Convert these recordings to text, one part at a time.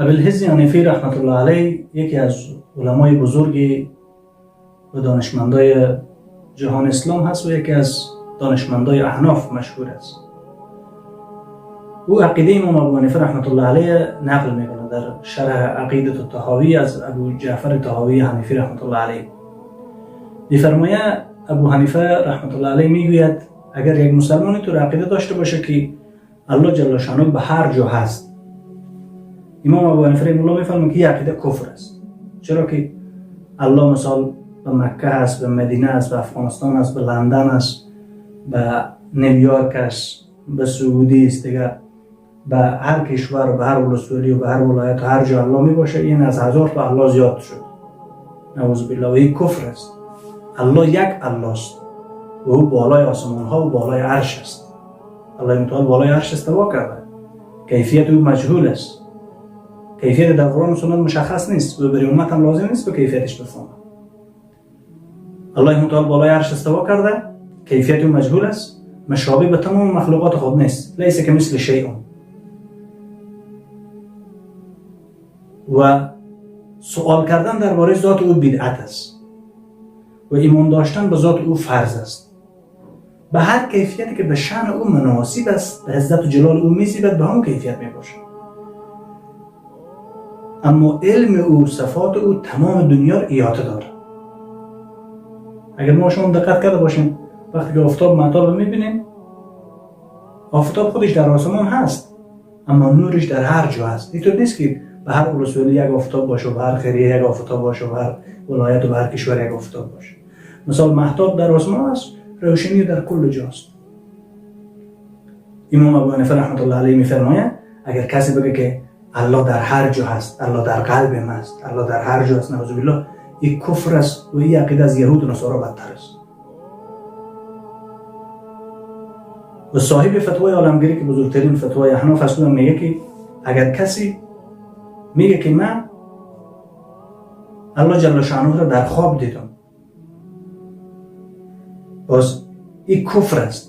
Абулҳиз Ҳанифӣ раҳматуллоҳ алайҳ яке аз уламои бузурги ва донишмандои ҷаҳони ислом ҳаст ва яке аз донишмандои аҳноф машҳур аст. Ӯ ақидаи имом Абу Ҳанифа раҳматуллоҳ алайҳ нақл мекунад дар шарҳ Ақидату Таҳовӣ аз Абу Ҷаъфар Таҳовӣ Ҳанифӣ раҳматуллоҳ алайҳ. Мефармояд, Абу Ҳанифа раҳматуллоҳ алайҳ мегӯяд, агар як мусалмоне туро ақида дошта бошад, ки Аллоҳ ҷалла шаънуҳу ба ҳар ҷо ҳаст, имом Абу Ҳанифа раҳимаҳуллоҳ мефармояд, ки ин ақида куфр аст. Чаро ки Аллоҳ мисол ба Макка ҳаст, ба Мадина аст, ба Афғонистон аст, ба Лондон аст, ба Нью-Йорк аст, ба Саудӣ аст, дигар ба ҳар кишвар, ба ҳар вилоятӣ ва ба ҳар вилоят, ҳар ҷо Аллоҳ мебошад, ин аз ҳазор то Аллоҳ зиёд шуд. Наъузу биллоҳ, ва ин куфр аст. Аллоҳ як Аллоҳ аст ва ӯ болои осмонҳо ва болои арш аст. Аллоҳи мутаол болои арш истиво карда. Кайфияти ӯ маҷҳул аст. Кайфият дар Қуръон ва суннат мушаххас нест ва барои уммат ҳам лозим нест ба кайфияташ бифаҳмад. Аллоҳи мутаол болои арш истиво карда, кайфияти ӯ маҷҳул аст, мушобеҳ ба тамоми махлуқоти худ нест. Лайса камисли шайъун. Ва суол кардан дар бораи зоти ӯ бидъат аст ва имон доштан ба зоти ӯ фарз аст. Ба ҳар кайфияте ки ба шаъни ӯ муносиб аст, ба иззату ҷалоли ӯ мезебад, ба ҳамон кайфият мебошад. Аммо илми ӯ, сифоти ӯ тамоми дунёро иҳота дорад. Агар мо шумо диққат карда бошем, вақте ки офтоб маҳтобро мебинем, офтоб худаш дар осмон ҳаст, аммо нураш дар ҳар ҷо ҳаст. Интавр нест ки ба ҳар улусвалӣ як офтоб бошад, ба ҳар қирия як офтоб бошад, ба ҳар вилоят ва ба ҳар кишвар як офтоб бошад. Мисол, маҳтоб дар осмон аст, равшанӣ дар кулли ҷост. Имом Абу Ҳанифа раҳматуллоҳ алайҳ мефармояд, агар касе бигӯяд, ки Аллоҳ дар ҳар ҷо ҳаст, Аллоҳ дар қалби ман аст, Аллоҳ дар ҳар ҷо аст, наъузу биллоҳ, ин куфр аст ва ин ақида аз яҳуд ва насоро бадтар аст. Ва соҳиби фатвои оламгирӣ, ки бузургтарин фатвои аҳноф аст, ӯ мегӯяд, ки агар касе мегӯяд, ки ман Аллоҳ ҷалла шаънуҳро дар хоб дидам, боз ин куфр аст.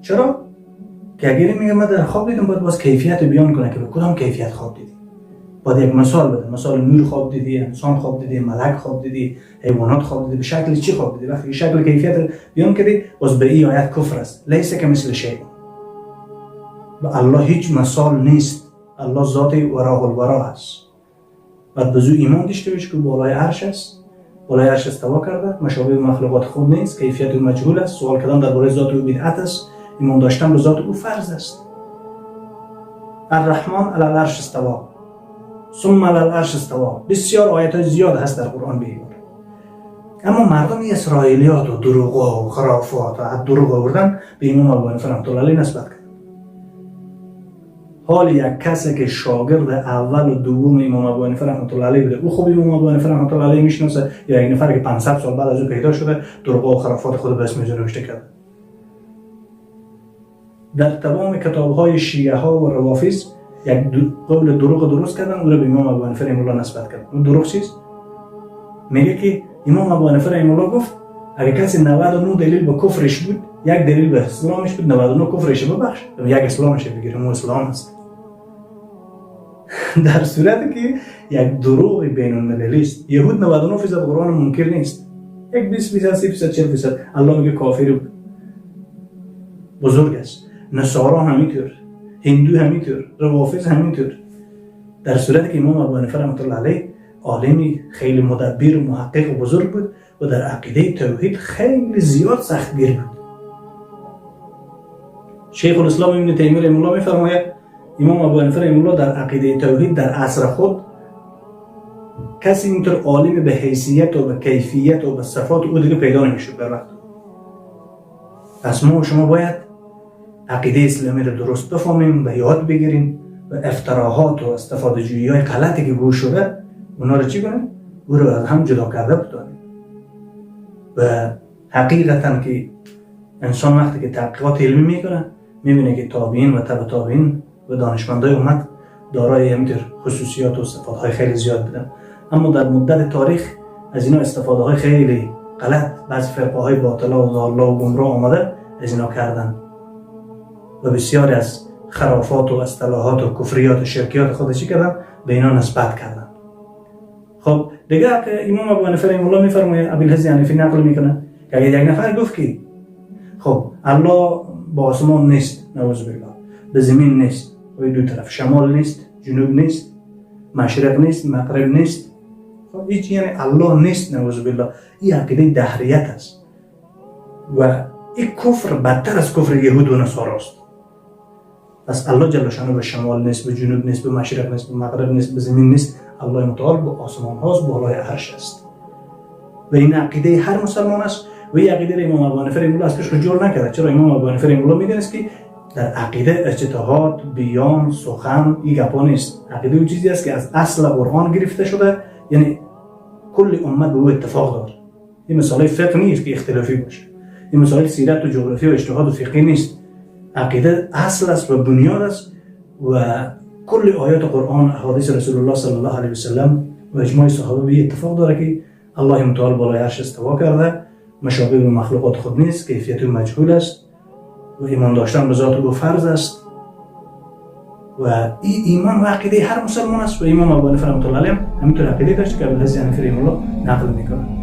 Чаро? Ки агар ин мегӯяд, ман дар хоб дидам, бояд боз кайфиятро баён кунад, ки ба кудом кайфият хоб дидӣ. Бояд як мисол бده. Мисол, нур хоб дидӣ, инсон хоб дидӣ, малак хоб дидӣ, ҳайвонот хоб дидӣ, ба шакли чӣ хоб дидӣ? Вақте ки шакли кайфиятро баён кардӣ, боз ба ин оят куфр аст. Лайса камисли шайъ. Ба Аллоҳ ҳеҷ мисол нест. Аллоҳ зоти вароҳулваро аст. Бояд ба зӯ имон дошта бошӣ, ки болои арш аст, болои арш истиво карда, мушобеҳи махлуқоти худ нест, кайфияти ӯ маҷҳул аст, суол кардан дар бораи зоти ӯ бидъат аст, имон доштан ба зоти ӯ фарз аст. Арраҳмон алал арш иставо, сумма алал арш иставо. Бисёр оятҳои зиёд ҳаст дар Қуръон ба ин бора. Аммо мардуми исроилиёт ва дурӯғҳо ва хурофот ва дурӯғ овардан ба имом Абу Ҳанифа раҳматуллоҳи алайҳ нисбат карданд. Ҳол як касе ки шогирди аввал ва дуввуми имом Абу Ҳанифа раҳматуллоҳи алайҳ буда, ӯ хуб имом Абу Ҳанифа раҳматуллоҳи алайҳ мешиносад, ё як нафаре ки 500 сол баъд аз ӯ пайдо шуда, дурӯғҳо ва хурофоти худро ба исми ӯ навишта карда. Дар тамоми китобҳои шиаҳо ва равофиз як қавли дурӯғ дуруст карданд, ӯро ба имом Абу Ҳанифа раҳимаҳуллоҳ нисбат карданд. Ӯ дурӯғ чист? Мегӯяд, ки имом Абу Ҳанифа раҳимаҳуллоҳ гуфт, агар касе 99 далил ба куфриш буд, як далил ба исломиш буд, 99 куфриш бибахш, як исломаш бигир, ӯ ислом аст. Дар сурате ки як дурӯғи байналмилалӣ аст. Яҳуд 99% Қуръон мункир нест, як 20%, 30%, 40%. Аллоҳ мегӯяд, кофири бузург аст. Насоро ҳаминтур, ҳинду ҳаминтур, равофиз ҳаминтур. Дар сурате ки имом Абу Ҳанифа раҳматуллоҳи алайҳ олими хеле мудаббир, муҳаққиқ ва бузург буд ва дар ақидаи тавҳид хеле зиёд сахтгир буд. Шайхулислом ибни Таймия раҳимаҳуллоҳ мефармояд, имом Абу Ҳанифа раҳимаҳуллоҳ дар ақидаи тавҳид дар асри худ касе интур олими ба ҳайсият ва ба кайфият ва ба сифоти ӯ дига пайдо намешуд дар вақт. Пас мо шумо бояд ақидаи исломиро дуруст бифаҳмем ва ёд бигирем ва ифтироҳот ва истифодаҷӯйиҳои ғалате ки гӯш шуда, онҳоро чӣ кунем? Ӯро аз ҳам ҷудо карда битонем. Ва ҳақиқатан ки инсон вақте ки таҳқиқоти илмӣ мекунад, мебинад, ки тобеин ва табъи тобеин ва донишмандои уммат дорои ҳаминтур хусусиёт ва сифатҳои хеле зиёд буданд. Аммо дар муддати таърих аз инҳо истифодаҳои хеле ғалат, баъзе фирқаҳои ботила ва золла ва гумроҳ омада аз инҳо карданд ва бисёре аз خرافات و اصطلاحات و کفریات و شرکیات خود چی کردن؟ به اینا نسبت کردن. خب دیگه که امام ابو حنیفه رحمه الله میفرمایه، ابوالحسن حنفی نقل میکنه که اگر یک نفر گفت که خب الله با آسمان نیست، نعوذ بالله، به زمین نیست، و دو طرف شمال نیست، جنوب نیست، مشرق نیست، مغرب نیست، خب هیچ، یعنی الله نیست، نعوذ بالله، این عقیده دهریت است و این کفر بدتر از کفر یهود و نصارا است. پس الله جل شانه به شمال نیست، به جنوب نیست، به مشرق نیست، به مغرب نیست، به زمین نیست. الله متعال به آسمان هاست، بالای عرش است و این عقیده هر مسلمان است. و این عقیده امام ابو حنیفه رحمه الله از پیش خود جور نکرده. چرا؟ امام ابو حنیفه رحمه الله میدونست که در عقیده اجتهاد، بیان، سخن، این گپا نیست. عقیده او چیزی است که از اصل قرآن گرفته شده، یعنی کل امت به او اتفاق داره. این مسئله فقه نیست که اختلافی باشه، این مسائل سیرت و جغرافی و اجتهاد و فقهی نیست. عقیده اصل است و بنیاد است و کل آیات قرآن، احادیث رسول الله صلی الله علیه و سلم و اجماع صحابه به اتفاق داره که الله متعال بالای عرش استوا کرده، مشابه به مخلوقات خود نیست، کیفیت مجهول است و ایمان داشتن به ذات او فرض است و این ایمان و عقیده هر مسلمان است. و امام ابو حنیفه رحمه الله علیه همینطور عقیده داشت که ابوالحسن حنفی رحمه الله نقل میکنه.